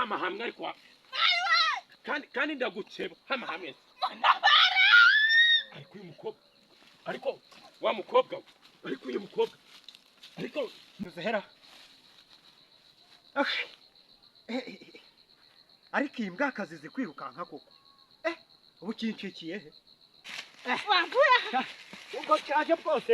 Hama hamwe ariko kandi ndagukeba hama hamwe. Ariko uyu mukobwa, ariko wa mukobwa, ariko uyu mukobwa, ariko Zehera. Ariko iyi mbwa akazi zikwirukanka koko. Ubu kincikiye he? Wambura. Ubwo cyaje bwose.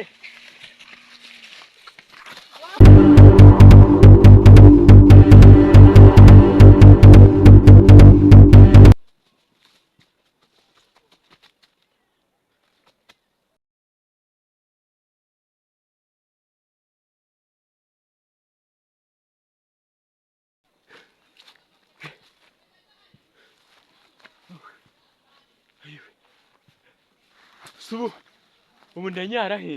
Subu ubu ndanyara he?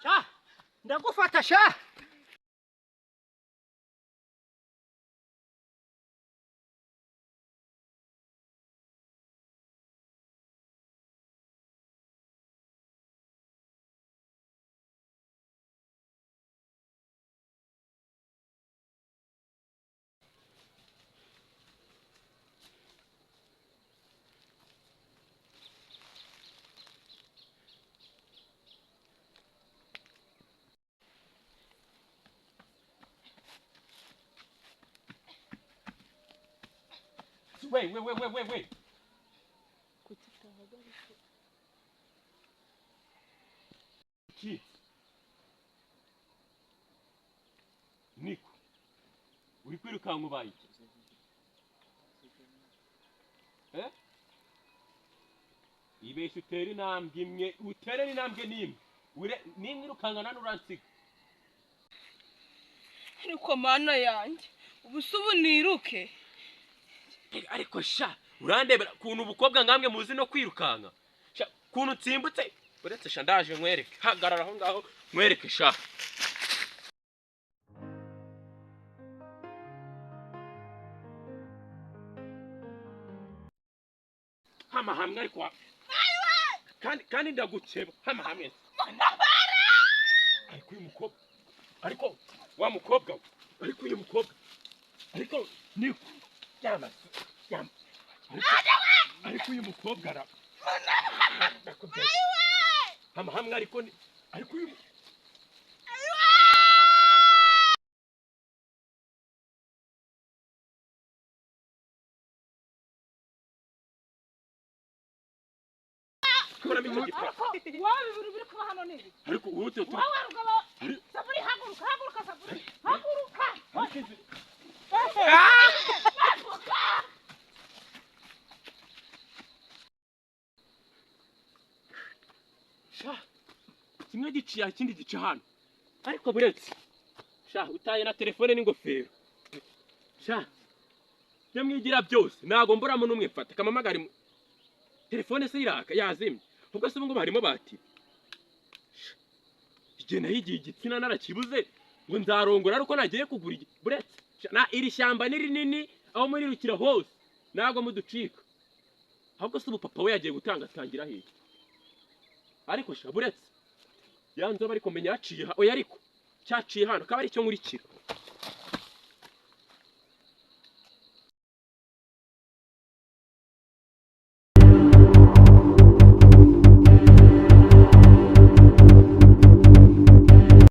Sha, ndagufata sha. Wait, wait, wait, wait, wait, wait. Ki? Niko. Uri kwirukanka ubaye iki? Eh? Ibeshye utere intambwe imwe, utere n'intambwe n'imwe. Ure nimwe irukankana n'uransiga. Ariko mana yanjye, ubu se ubu niruke. Ariko sha, urandebera kuntu ubukobwa ngamwe muzi no kwirukanka. Sha, kuntu nsimbutse. Uretse sha ndaje nkwereke. Hagarara aho ngaho nkwereke sha. Hama hamwe ariko kandi ndagukeba hama hamwe. Ariko uyu mukobwa, ariko wa mukobwa, ariko uyu mukobwa, ariko niko yama yama. Ariko uyu mukobwa ara hama hamwe ariko ariko uyu Wowe ibintu biri kuba hano ni ibi. Ariko wowe Wowe rugabo, Saburi haguruka, haguruka Saburi, haguruka. Sha, kimwe giciye ikindi gica hano. Ariko buretse sha utaye na telefone n'ingofero. Sha, ibyo mwigira byose ntago mburamo n'umwe mfata kamamagara. Telefone se iraka yazimye. Ubwo se ngo harimo bati. Igihe nahigiye igitsina narakibuze ngo nzarongora ariko nagiye kugura buretse na iri shyamba ni rinini aho murirukira hose ntago muducika. Ahubwo se ubu papa we yagiye gutanga atangira hehe? Ariko sha buretse yanzo bari kumenya yaciye oya ariko cyaciye hano kaba ari cyo nkurikira.